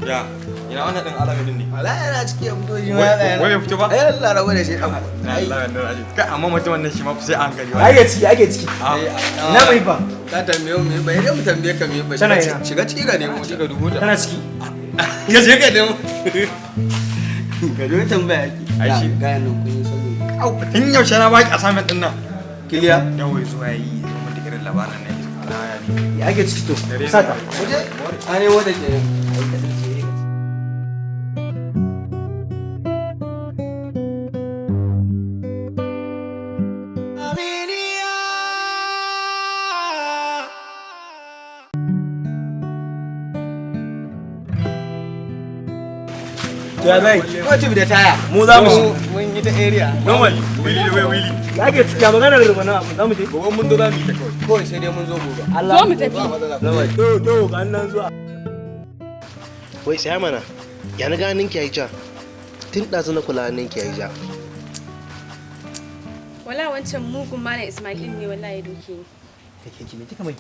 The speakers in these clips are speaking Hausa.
Ya, ina wannan din alamin din ne. Wala yana ciki ya fito shi ma Wai yana. wai bai fito ba? Ai Allah rabu da shi dan. Na Allah wannan aji. Kai amma mutum wannan shi ma fa sai an gari. Ake ciki, ake ciki. Ina mai ba? Ka tambaye mu ba, idan mu tambaye ka mu ba. Tana ina? Shiga ciki ka nemo. Shiga dubu ta. Tana ciki. Ka je ka nemo. Ka je tambaya ki. Ai shi- Ga nan kun yi sauri. Au, tun yaushe na baki assignment din nan. Kiliya. Yawai zuwa yi mun da irin labarin nan. Na ya ne. Ya ake ciki to? Sata. Muje. A nemo da ke. Ya zai. Ko ci da taya. Mu za mu shi. Mun yi ta area. Normal. Wili da wai wili. Ya ake ciki, ya magana da rumana abu za mu je. Gobe mun zo za mu yi ta kawai. Kawai sai dai mun zo gobe. Allah. Zo mu tafi. Ba matsala. To to ga nan zuwa. Wai tsaya mana, ya na ganin ki yayi ja. Tun ɗazu na kula hannun ki yayi ja. Wala wancan mugun malam Ismail ne wallahi ya doke ni. Kake ki me kika mai?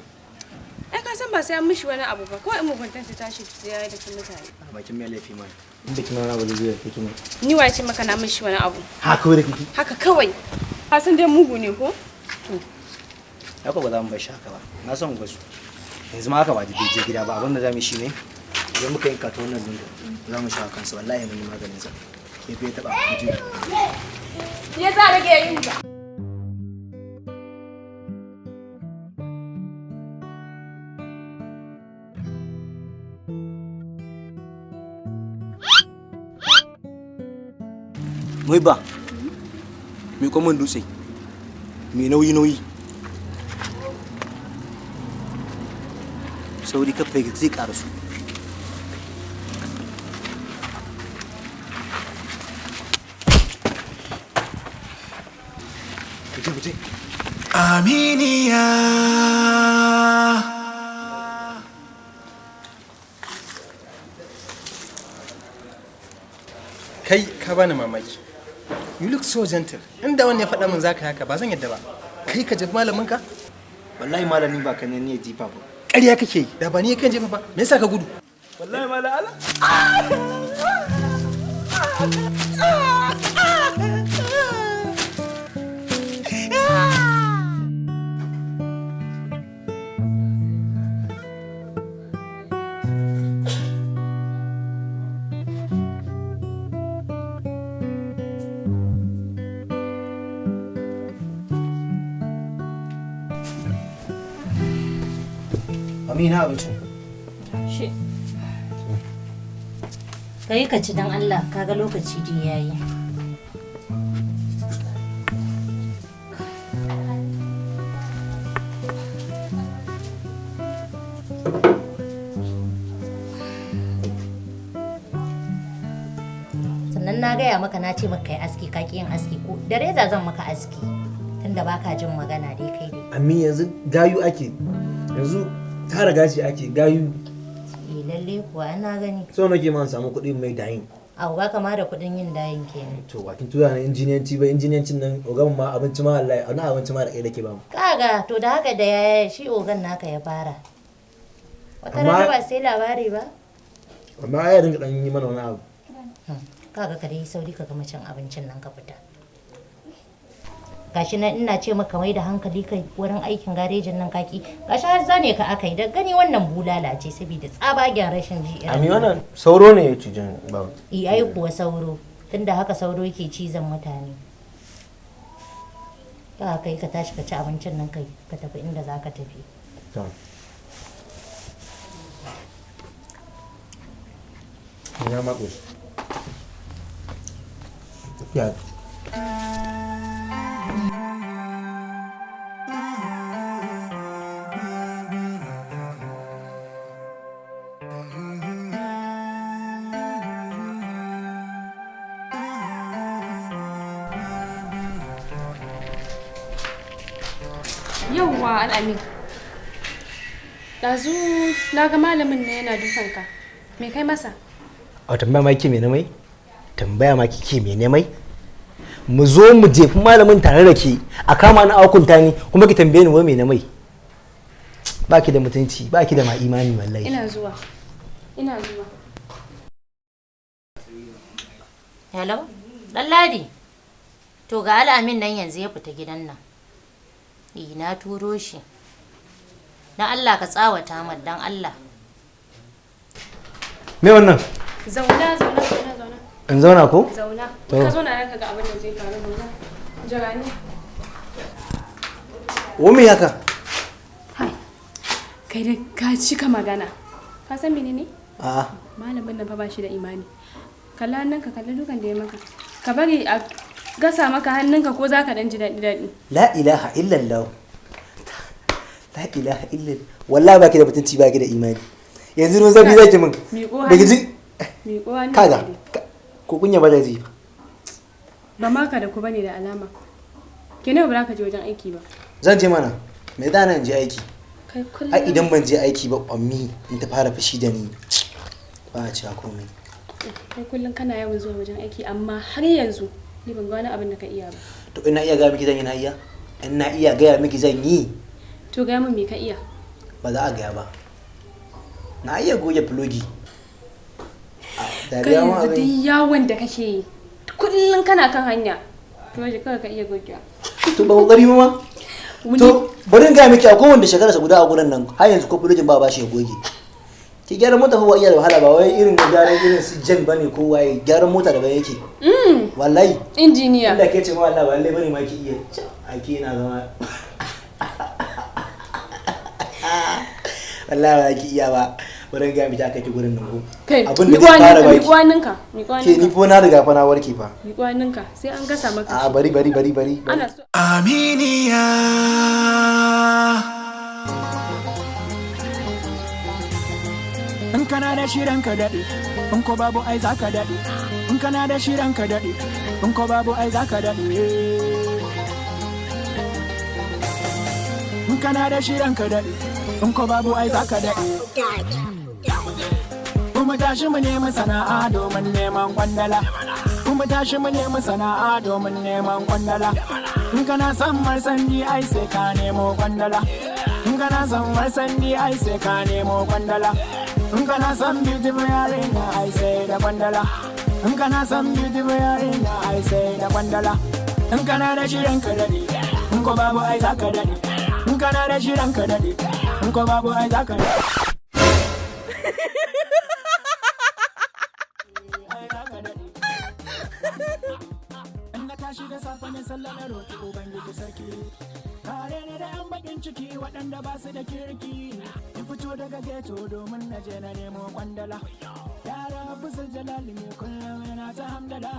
Ai ka san ba sai an mishi wani abu ba, kawai in muguntan ta tashi sai ya daki mutane. A bakin mai laifi mai. In baki ma wani abu da zai kike mai. Ni waye ce maka na mishi wani abu? Ha kawai da kike. Haka kawai. Ka san dai mugu ne ko? Ya ko ba za mu bar shi haka ba. Na son gwasu. Yanzu ma haka ba da je gida ba, abin da za mu yi shine idan muka yanka ta wannan lungu za mu sha kansa, wallahi mun yi maganin sa. Ke bai taba mu je. Ya za rage yin ba. Mai ba. Mai kwamin dutse. Mai nauyi nauyi. Sauri kafa zai karasu. Muje muje. Aminiya. Kai ka bani mamaki. You look so gentle. Inda wani ya faɗa min zaka haka ba zan yadda ba. Kai ka jefi malamin ka? Wallahi malami ba kan ne jifa ba. Ƙarya kake yi. Da ba ni kan jefa ba. Me yasa ka gudu? Wallahi malam Allah. Amina abincin. Shi. Ka yi ka ci don Allah, kaga lokaci dai yayi. Sannan na gaya maka na ce maka kai aski, ka ƙi yin aski, ko da reza zan maka aski tunda baka jin magana dai kai dai. Ami yanzu gayu ake. Yanzu tara gashi ake gayu. Eh lalle kuwa na gani. So nake ma in samu kuɗi mai dayin. Abu ba kama da kuɗin yin dayin kenan. To bakin tura na injiniyanci ba, injiniyancin nan ogan ma abinci ma wallahi na abinci ma da kai nake ba mu. Kaga to da haka da yaya shi ogan naka ya fara. Wata Amma- rana ba sai labari ba. Amma ai ya dinga dan yi mana wani abu. Kaga ka dai sauri ka gama cin abincin nan ka fita. Gashi nan ina ce maka mai da hankali kai wurin aikin garejin nan kaki. Gashi har zane ka aka yi da gani wannan bulala ce saboda tsabagen rashin ji irin. Ami wannan sauro ne ya cije ni ba. Eh ai kuwa sauro, tunda haka sauro yake cizon mutane. Ka kai ka tashi ka ci abincin nan kai ka tafi inda za ka tafi. To. Ya mako. Tafiya. Yauwa Al'amin. Ɗazu na ga malamin na yana dukan ka. Me kai masa? A tambaya ma kike me na mai? Tambaya ma kike me na mai? Mu zo mu jefi malamin tare da ke a kama ni a hukunta ni kuma ki tambaye ni wai me na mai? Ba ki da mutunci, ba ki da ma imani wallahi. Ina zuwa. Ina zuwa. Hello? Ɗanladi. To ga Al'amin nan yanzu ya fita gidan nan. Eh, na turo shi. Dan Allah ka tsawata mar, dan Allah. Me wannan? Zauna, zauna, zauna, zauna. In zauna ko? Zauna. To. Ka zauna nan ka ga abin da zai faru, zauna. Jira ni. Wo, me haka? Kai da ka cika magana. Ka san menene? A'a. Malamin nan fa ba shi da imani. Kalla hannunka, kalli dukan da ya maka. Ka bari a gasa maka hannunka ko za ka dan ji daɗi daɗi. La ilaha illallah. La ilaha illallah. Wallahi baki da mutunci, baki da imani. Yanzu ruwan zafi zaki min. Miƙo Baki ji hannu. Miƙo hannu. Kaga. Ko kunya ba ta ji ba. Ba ma ka da ku bane da alama. Kenan ba za ka je wajen aiki ba. Zan je mana. Me da nan je aiki? Kai kullum. Ai idan ban je aiki ba, ummi in ta fara fushi da ni, ba a cewa komai. Kai kullum kana yawan zuwa wajen aiki, amma har yanzu ni ban ga wani abin da ka iya ba. To ina iya gaya miki zan yi, na iya? Ina iya gaya miki zan yi. To gaya min me ka iya. Ba za a gaya ba. Na iya goge fulogi. A, Kai dariya ma yanzu abin. duk yawon da kake yi kullum kana kan hanya. To waje kawai ka iya gogewa. To ba kokari ma. To bari in gaya miki, akwai wanda shekararsa guda a gurin nan har yanzu ko fulogin ba ba shi ya goge. Ki gyaran mota fa ba iya da wahala ba, wai irin gyaran irin su jan bane ko waye, gyaran mota daban yake. Wallahi. Injiniya. Inda ke ce ma wallahi ba lallai bane ma ki iya. Ake ina zama. Wallahi ba ki iya ba. Bari in gaya miki, aka ki gurin nan ko. Kai, Abin da miƙo zai fara hannunka, baki. miƙo hannunka, miƙo Ke ni hannunka. fa na riga fa na warke fa. Miƙo hannunka, sai an gasa maka. A, bari, bari, bari, bari. Ana so. Aminiya. In kana da shi ranka daɗe, in ko babu ai za ka daɗe. In kana da shi ranka daɗe, in ko babu ai za ka daɗe. In kana da shi ranka daɗe, in ko babu ai za ka daɗe. Kuma tashi mu nemi sana'a domin neman kwandala. Kuma tashi mu nemi sana'a domin neman kwandala. In kana son marsandi ai sai ka nemo kwandala. In kana son marsandi ai sai ka nemo kwandala. In kana son beautiful yarinya ai sai da kwandala. In kana son beautiful yarinya ai sai da kwandala. In kana da shirin ka daɗe, in ko babu ai za ka daɗe. In kana da shirin ka daɗe, in ko babu ai za ka daɗe. In na tashi da safe na sallah na roƙi Ubangiji sarki. Kare ni da 'yan bakin ciki waɗanda ba su da kirki. In fito daga ghetto domin na je na nemo kwandala. Yara bisa jalali mai kullum yana ta hamdala.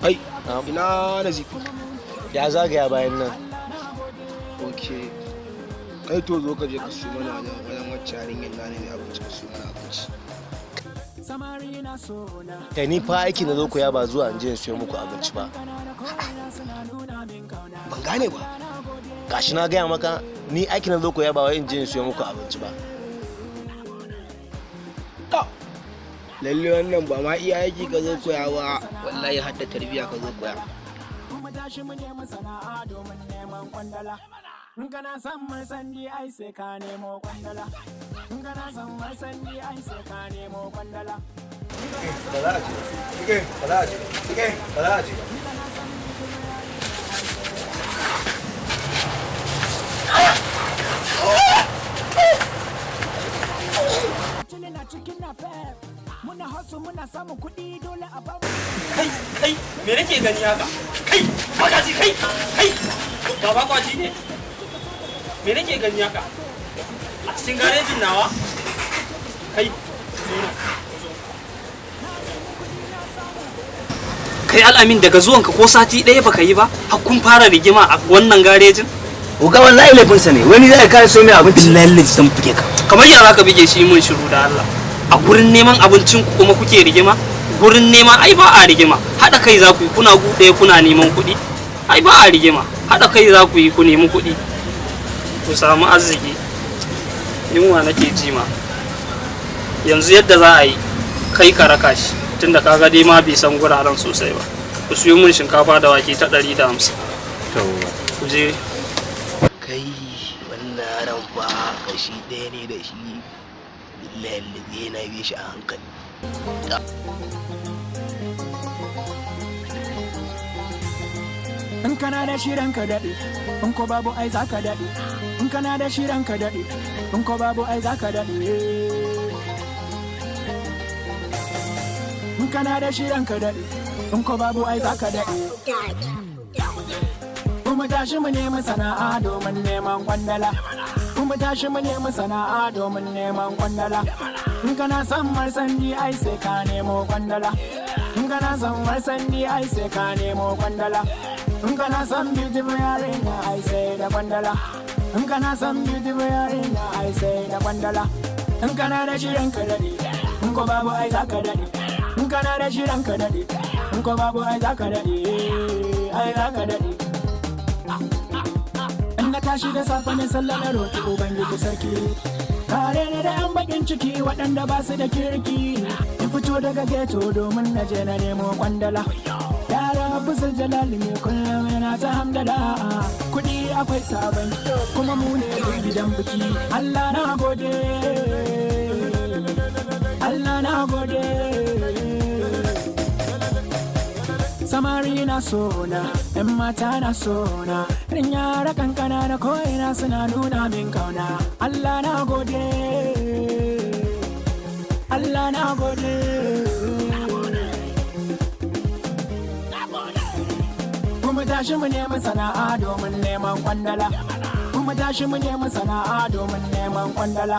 Ai, ina Nazifi? Ya zagaya bayan nan. Ok. Kai, to zo ka je ka siyo mana wajen wacce yarinyar na ne mai abinci, ka siyo mana abinci. Samari na so na. Kai, ni fa aiki na zo koya, ba zuwa in je in siyo muku abinci ba. Ban gane ba. Gashi na gaya maka, ni aiki na zo koya, ba wai in je in siyo muku abinci ba. Lalle wannan ba ma iya aiki ka zo koya ba, wallahi har da tarbiyya ka zo koya. Kuma tashi mu nemi sana'a domin neman kwandala. In kana son marsandi ai sai ka nemo kwandala. In kana son marsandi ai sai ka nemo kwandala. Ba za a je ba. Ba za a je ba. Ba za a je ba. Chilling a chicken na pep. Muna hustle, muna samun kuɗi, dole a bamu. Kai, kai, me nake gani haka? Kai, bakaji, kai, kai, baba kwaji ne. Me nake gani haka a cikin garejin nawa? Kai, zo nan, zo. Kai Al'amin, daga zuwanka ko sati ɗaya baka yi ba har kun fara rigima a wannan garejin. Oga, wallahi laifinsa ne. Wani zai kare so mai abinci. Billahi zan buge ka. Kamar yara ka buge shi? Mun shiru da Allah. A gurin neman abincin ku kuma kuke rigima? Gurin neman ai ba a rigima. Haɗa kai za ku yi, kuna guɗe kuna neman kuɗi. Ai ba a rigima. Haɗa kai za ku yi ku nemi kuɗi. Ku samu arziki. Yunwa nake ji ma. Yanzu yadda za a yi, kai ka raka shi, tunda ka ga dai ma bai san guraren sosai ba. Ku siyo mun shinkafa da wake ta 150. Ku je. Kai, wannan yaron fa kashi ɗaya ne da shi, billahi lazi yana bi shi a hankali. In kana da shi ranka daɗe, in ko babu ai za ka daɗe. In kana da shi ranka daɗe, in ko babu ai za ka daɗe. In kana da shi ranka daɗe, in ko babu ai za ka daɗe. Kuma tashi mu nemi sana'a domin neman kwandala. Kuma tashi mu nemi sana'a domin neman kwandala. In kana son marsandi ai sai ka nemo kwandala. In kana son marsandi ai sai ka nemo kwandala. In kana son beautiful yarinya ai sai da kwandala. In kana son beautiful yarinya ai sai da kwandala. In kana da shi ranka daɗe, in ko babu ai za ka daɗe. In kana da shi ranka daɗe, in ko babu ai za ka daɗe, ai za ka daɗe. In na tashi da safe ne sallah na roƙi Ubangiji sarki. Kare ni da 'yan bakin ciki waɗanda ba su da kirki. In fito daga ghetto domin na je na nemo kwandala. Yara Abu Jalali ne kullum yana ta hamdala. Kuɗi akwai sabon kuma mu ne gidan biki. Allah na gode. Allah na gode. Samari na sona, ‘yan mata na sona, ɗan yara kankana na ko'ina suna nuna min kauna. Allah na gode, Allah na gode. Kuma tashi mu nemi sana'a domin neman kwandala. Kuma tashi mu nemi sana'a domin neman kwandala.